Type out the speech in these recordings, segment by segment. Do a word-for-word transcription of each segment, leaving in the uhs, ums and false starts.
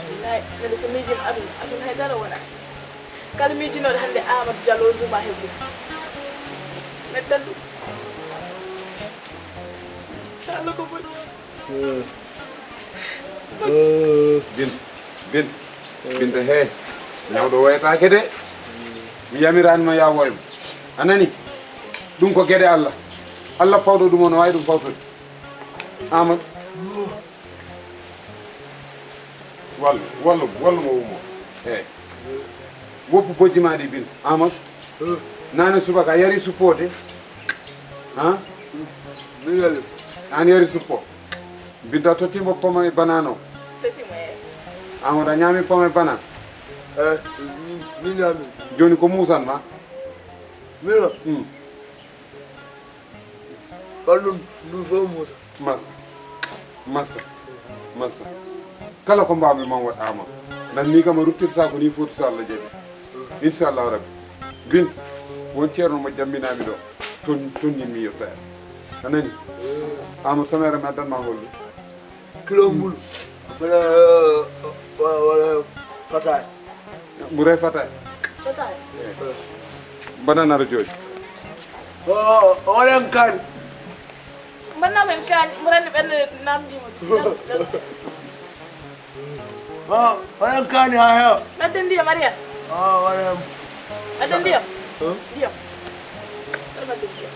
Billaay, neɗɗo so miijima aduna, aduna hay dara wona. Kala miijinooɗo hannde Amadou Diallo o Zuma heɓde. Mettan ɗum. Kala ko boni. Bin, bin, Binta he. Ñawɗo woyataake de. Mi yamiraani ma yaa woymo. A nani? Ɗum ko geɗe Allah. Allah pawɗo ɗum o no waawi ɗum fawtude. Amadou. Wallu, wallu, wallu mo ummo. Eyi. Woppu bojji ma ɗi bin. Amadou. Naane subaka a yari suppo de. Ha? Mi yari. An yari suppo. Binta tottima pomme banane o. Tottima e. Amadou a ñaami pomme banane. Eh, mi ñaami. Joni ko musan ma. Mino. Hmm. Ɓalɗum ɗum fof Moussa. Massa. Massa. Massa. Kala ko mbaawmi ma waɗ Ama. Nan ni kam a ruttirta ko ni foti so Allah jaɓi. Inchallahu rabbi. Bin, won ceerno mo jamminami ɗo. Ton, ton ni mi yotta. A nani? Ama samere mi addan ma hollu. Kilo mbulu. Wala, wala, wala fataani. Ɓuray fataani. Fataani. Mbaɗa naro jooɗi. O, o waɗan kaani. Mbaɗna men kaani, mbaɗa ni ɓen namdi mo. O, waɗan kaani haa heewa. Ɓadde ndiyam, Maria. O, waɗan. Ɓadde ndiyam. Huh? Ndiyam. Ɓadde ndiyam.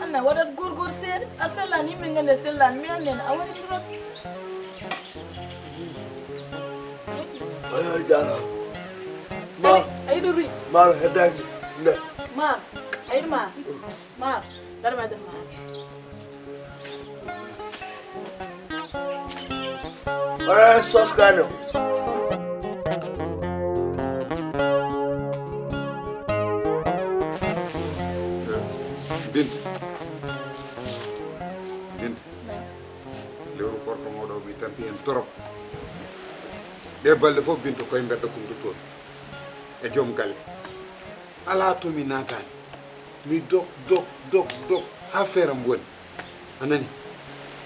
Anna waɗat gorgor seeɗa, a sellani, yimɓe ngannde a sellani, mi anndi a waɗi ɗum ɗon. Ayo, jara. Ma. Ay, ay, ɗo ruy. Ma, heddaaki. Nde. Ma, ay, ma. Ma, darma, darma. Wala sos kano. Binta. Binta. Lewru korko moɗo mi tampi hen torop. Ɗe balɗe fof Binta koye mbedda kumto toon. E joom galle. Alaa to mi naataani. Mi dog, dog, dog, dog, haa feere am woni. A nani?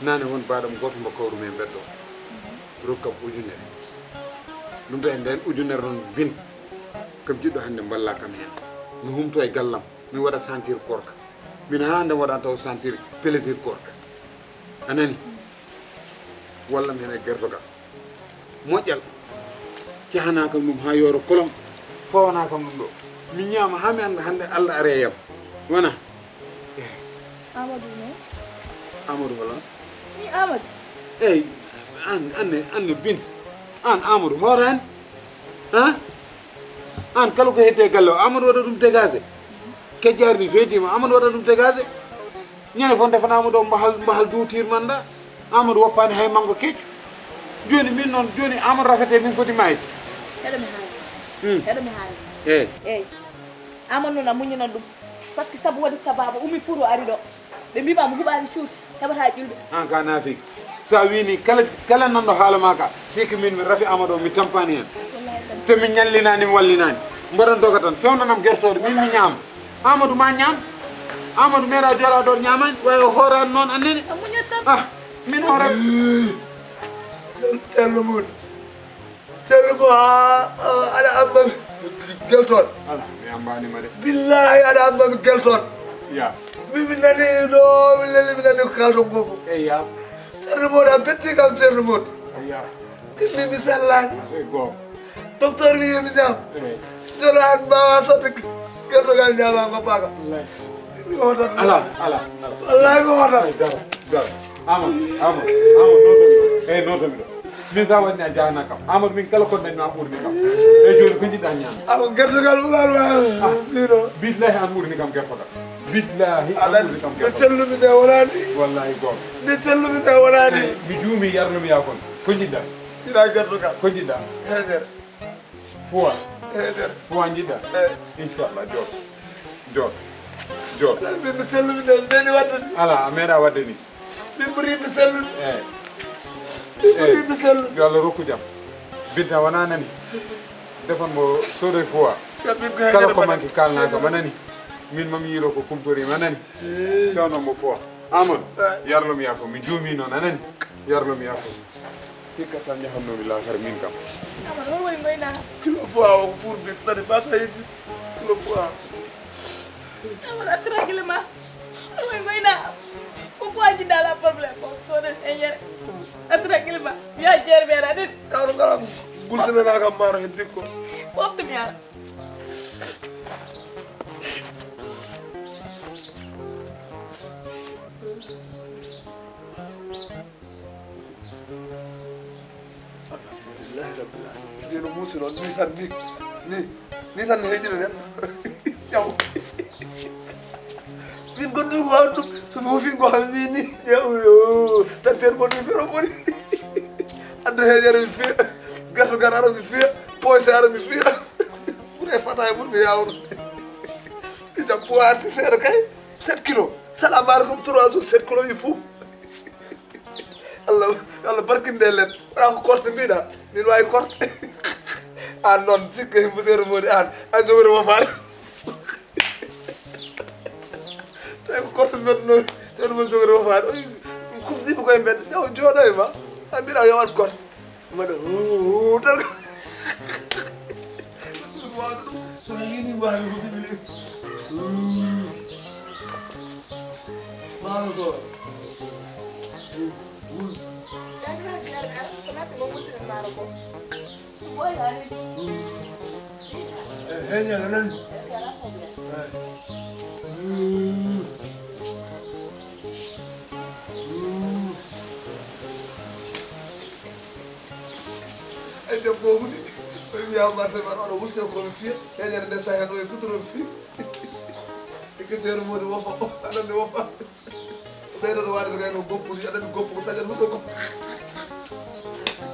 Naane won baaɗam gooto mbo kawru men mbeddo. Rokkam ujunere. Ɗum tawi nden ujunere noon bin. Kam jiɗɗo hannde mballa kam heen. Mi humto e gallam. Mi waɗa sentir korka. Min haa hannde mi waɗan taw sentir plaisir korka. A nani? Wallam heen e gertogal. Moƴƴal. Cahana kam ɗum haa yooro kolom. Pawana kam ɗum ɗo. Mi ñaama haa mi annda hannde Allah are e yam. Wona? Amadou no? Amadou hola? Mi Amadou. Eyi, an, anne, anne Binta. An Amadou hoorani? Ha? An kala ko hedde galle o, Amadou waɗa ɗum dégagé. Kejjaari ni feediima, Amadou waɗa ɗum dégagé. Ñande fof ndefanaa mo ɗo mbahal, mbahal duutir man ɗa. Amadou woppaani hay manngo kecco. Jooni min noon, jooni Amadou rafete min foti maayde. Heɗo mi haali. Hmm. Heɗo mi haali. Eyi. Eyi. Amadou noon a muññinan ɗum. Parce que sabu waɗi sababu, ummi furo ari ɗo. Ɓe mbiima mo huɓaani cuuɗi, heɓataa ƴulɓe. An ka naafiki. So a wii ni, kala, kala nanɗo haala maa ka, siki min mi rafi Amadou, mi tampaani heen. Te mi ñallinaani, mi wallinaani. Mboɗon doga tan, fewnanam gertooɗe, min mi ñaama. Amadou ma ñaam. Amadou meeɗa jooɗa ɗo ñaamaani, way o hooraani noon annene. A muñat tan. Ah, min hoora. Tello mun. Tello mo, a, a, aɗa amma geltoon. Ala, mi ambaani ma de. Billahi, aɗa amma mi geltoon. Ya. Mi, mi nani ɗo, mi leli, mi nani ko kalton ko fof. Eya. Ceerno Modou, a betti kam, Ceerno Modou. Eya. Min, min, mi sellaani. E goonga. Docteur wi yomi ñaam. Eh. Jola an mbawa sodde gertogal ñaama ngoppaaka. Wallahi. Mi hotan. Ala, ala, ala. Wallahi mi hotan. Ay, dara, dara. Amadou, Amadou, Amadou, notomi ɗo. Eh, notomi ɗo. Min sa waɗni a jahana kam. Amadou, min kala ko dañmi an ɓurni kam. E jooni ko jiɗɗa ñaam? Ako gertogal ɓural ma. Ah. Mino. Billahi an ɓurni kam gertogal. Billahi an ɓurni kam gertogal. Nde cellumi nde wonani. Wallahi goonga. Nde cellumi nde wonani. Eh, mi juumi yarnumi ya kon. Ko jiɗɗa? Ina gertogal. Ko jiɗɗa? Heñere. Fuwa. Eh, eh. Fuwa jiɗɗa? Eh. Inchallah, joot. Joot. Joot. Min no sellumi nde, nde ni wadde ni. Ala, a meeɗa wadde ni. Min ɓuri yiɗde sellude. Eh. Min ɓuri yiɗde sellude. Yo Allah rokku jam. Binta wona nani. Defan mo sodoy fuwa. Kala ko manki kalna kam a nani. Min mam yiilo ko kumtori ma nani. Eh. Fewno mo fuwa. Amadou, eh, yarlo mi yaafo. Mi juumi noon a nani. Yarlo mi yaafo. Hikka tan yahannomi laakara min kam. Amadou, hol woni ngoyna? Kilo fois o ko pour bi, nani basa heddi. Kilo fois. Amadou, attira gila ma. Hol woni ngoyna? Ko fois jiɗɗa la problème. Ko soden e yere. Attira gila ma. Mi ya jeere ɓe raɗin. Yawno ngara gultinana kam maaro heddi ko. Fofto mi ara. Alhamdulillahi rabbil alamin. Ndeno muusi noon, ni tan ni, ni, ni tan ne heƴina neɗɗo. Yaw. Min gonɗo ko wawde ɗum, so mi wofi ngo kam mi ni, yaw, yo, tan teer mon mi fero boni. Adda heƴere mi fiya, garto gar ara mi fiya, poyse ara mi fiya. Ɓure fata e ɓurmi yawno. Mi jam poids arti seeɗa kay, sept kilos. Salamu aleykum, trois jours, sept kilos yi fof. Allah, Allah barkinde len. Wala ko korte mbiɗa, min wawi korte. An noon, sikke mbuseero moni an, an jogori mo faade. Tawi ko korte mbeɗa no, tawi mo jogori mo faade. Oy, kufdi ko koye mbeɗa, jaw jooɗo e ma. An mbiɗa yo an korte. Mbaɗa, huu, tan ko. Wawde ɗum, so mi yini wawi ko fimini. Huu. Maaro ko. Huu. Eh, heññal nani. Eh. E debbo o wuli, o wiya marché man, oɗo wulti ko mi fiya, heñere nde sahen o e futuro mi fiya. E que seeɗa moni wofa, aɗa nde wofa. Ɓeyɗo no waɗata kay no goppuji, aɗa nde goppu ko taƴat hoto ko.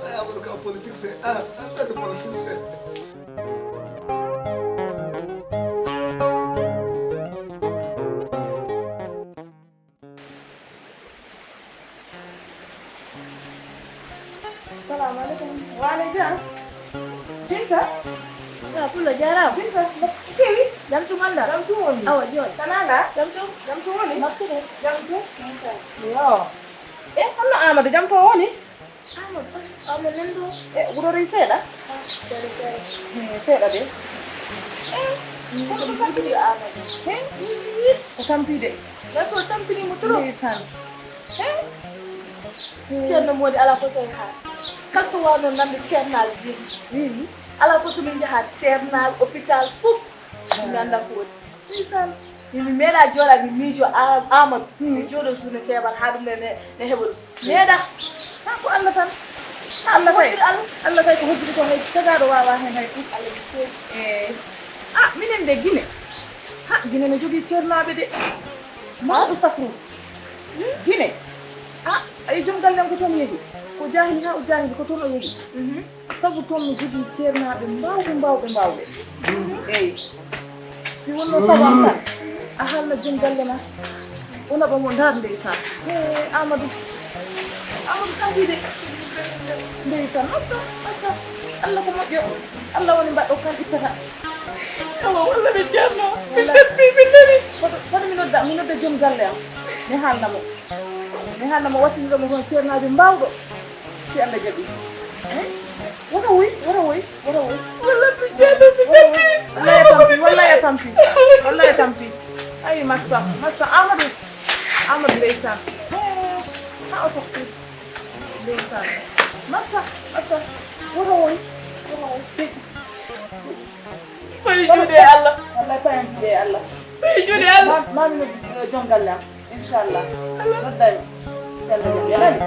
Ay, Amadou ka politique c'est, ah, ah, ka politique c'est. Salamu aleykum. Wa aleykum salam. Binta? Ah, Pullo, jaaraama. Binta, no kewi? Jam tun alɗa? Jam tun woni. Awa, jooni. Kana alɗa? Jam tun. Jam tun woni? Maksude. Jam tun. Yo. Eh, honno Amadou, jam tun woni? Amadou, Amadou nan ɗo. Eh, wuro ri seeɗa? Ah, seeɗa, seeɗa. Eh, seeɗa de. Eh, ko ɗum tampini Amadou? Eh, ko tampi de. Nde ko tampini mo trop. Ndeysaan. Eh? Ceerno Moodi alaa ko so yahaa. Kala to wano nande ceernaajo jeyi. Wi, wi. Alaa ko so min njahaa ceernaajo, hôpital, fof. Mi annda ko woni. Ndeysaan. Min mi meeɗa jooɗa mi miijo A-, Amadou. Hmm. Mi jooɗo suuno feebar haa ɗum ne, ne, ne heɓa ɗum. Meeɗa. Haa ko Allah tan. Haa Allah kay. Hokkiri Allah. Allah kay ko hokkiri ko hay tagaaɗo waawaa heen hay ɗum. Allah mi seedi. Eh. Ah, minen de Gine. Ha, Gine no jogii ceernaaɓe de. Mawɗo safru. Gine. Ah, ay joom gallen ko toon yehi. Ko jaahili haa o jaahili ko toon o yehi. Mhm. Sabu toon no jogii ceernaaɓe mbaawɓe, mbaawɓe, mbaawɓe. Eey. Si wonno sabu am tan, a haalna joom galle ma. O naɓa mo ndaar ndeysaan. Hee, Amadou. Amadou tawi de. Ndeysaan, massa, massa. Allah ko moƴƴo. Allah woni mbaɗɗo kan ittata. Awa, walla ɓe ceerno. Mi seppi, mi nani. Kono, kono mi nodda, mi nodda joom galle am. Mi haalna mo. Mi haalna mo wattiniɗo mo toon ceernaajo mbaawɗo. Si Allah jaɓi. Eh? Woto woy, woto woy, woto woy. Walla mi ceerno, mi seppi. Wallay a tampi, wallay a tampi. Wallay a tampi. Ayi, massa, massa, Amadou. Amadou ndeysaan. Haa o softi. Ndeysaan. Massa, massa. Woto woy, woto woy. Juuɗe Allah. Wallahi payen juuɗe Allah. Payen juuɗe Allah. Mami no jongalle am. Inchallah. Nodday. Sella jam. Yanani.